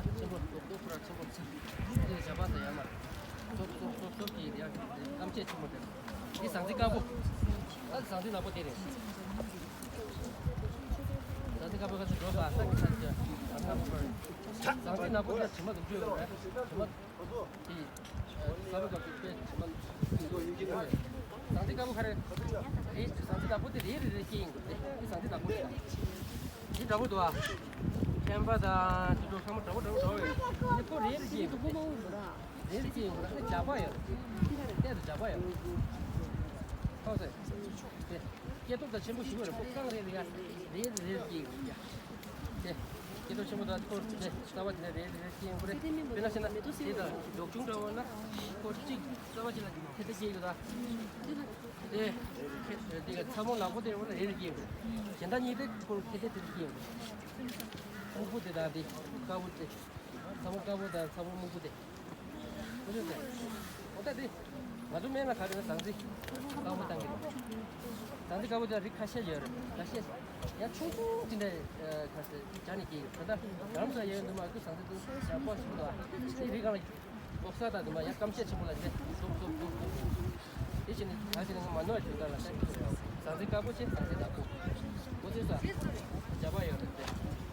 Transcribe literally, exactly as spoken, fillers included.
ཆེན་པོ་ཏོག་ཏོག་ཁོ་ར་ཆེན་པོ་ཆེ། དེ་ལ་བྱ་བ་ཟེར་ཡ་མ་རེད། ཙོག་ཙོག་ཙོག་ཙོག་གི་ཡ་སྐམ་ཆས་ཆེན་པོ་དེ་རེད། འདི་ཟངས་རྩི་དཀར་པོ། ཨ་ཟངས་རྩི་ནག་པོ་དེ་རེད། ཟངས་རྩི་དཀར་པོ་ཁ་ཚ་འགྲོ་བ་ས་ཀི་ས་ཀི་ཟངས་དཀར་པོ་ཁར། ཟངས་རྩི་ནག་པོ་དེ་དྲི་མ་དུག་ཅུ་ཡོད་རེད། དྲི་མ་དེ་ས་བོན་སྐབས་སུ་དཔེ་དྲི་མ་ཟངས་རྩི་དཀར་པོ་ཁ་རེད། དེ་ཟངས་རྩི་ནག་པོ་དེ་རེ་རེ་རེ་སྐྱེ་ཡིན་དགོས་རེད། དེ་ཟངས་རྩི་ནག་པོ་རེད། འདི་འདྲ་པོ་འདུག་ཨ། ཁེམ་པ་དང་དེ་ཚོ་ཚང་མ་འདྲ་པོ་འདྲ་པོ་འདྲ་པོ་ཡོད་རེད། འདི་ཁོ་རེ་རེ་སྐྱེ་ཡིན་དགོས་རེད། རེ་རེ་སྐྱེ་ཡིན་དགོས་རེད། ཨ་ནི་འཇག་པ་ཡོད་རེད། ཏོག་ཙམ་འཇག་པ་ཡོད་རེད། ཐོག་ཚད་དེ་སྐྱེ་སྟོབས་དང་ཆེན་པོ་ཞིག་ཡོད་རེད། ཁོ་རྐང་རེ་རེ་ཡ་རེ་རེ་རེ་སྐྱེ་ཡིན་དགོས་རེད། དེ་སྐྱེ་སྟོབས་ཆེན་པོ་དང་ཐོག་དེ་རྩ་བ་དེ་ནས་རེ་རེ་རེ་སྐྱེ་ཡིན་དགོས་རེད། དཔེར་ན་བཤད་ན་དེ་དང་འབྲོག་ཆུང་འདྲ་བོ་ན་ཁོ་གཅིག་རྩ་བ་གཅིག་ལ་ཐེ་ཐེ་སྐྱེ་ཡོད་ད། དེ་དེ་ཚ་མོ་ནག་པོ་དེ་འོ་ན་རེ་རེ་སྐྱེ་ཡོད་རེད། གཞན་དག་གཉིས་དེ་ཁོ་ཐེ་ཐེ་ཐེ་ཐེ་སྐྱེ་ཡོད་རེད། སྨུག་པོ་དེ་དང་དེ་དཀར་པོ་དེ། ཚ་མོ་དཀར་པོ་དང་ཚ་མོ་སྨུག་པོ་དེ། ཁོ་ཚོ་དེ། འོ་ད་དེ། ང་ཚོ་སྨན་ལ་ག་རེ་ན་ཟངས་རྩི་དཀར་པོ་བཏང་གི་རེད། ཟངས་རྩི་དཀར་པོ་དེ་རིགས་ཁ་ཤས་ཡོད་རེད། ཁ་ཤས། ཡང་ཆུང་ཆུང་དེ་འདྲ་ཁ་ཤས་བྱ་ནས་སྐྱེས་ཡོད། ད་ལྟ་རྒྱ་ལམ་ས་ཡོད་འདུག་མ་གི་ཟངས་རྩི་དེ་ཡང་སྤོ་ཞིག་འདུག་ཨ། དེ་རིགས་གང་ལ་ལོག་ས་དང་འདུག་མ་ཡང་སྐམ་ཆས་ཆེན་པོ་ལ་འདྲེ་ཟོག་ཟོག་ཟོག་ཟོག་ཟོག་དེ་བཞིན་ད་ཅི་ནས་ང་མ་ནོར་བ་བྱུང་ད་ལ་ཤ་ཁྱི་ཡོད། ཟངས་རྩི་དཀར་པོ་ཆེ་ཟངས་རྩི་ནག་པོ། འོ་ཚོད་ས། བྱ་བ་ཡོད་རེད་དེ།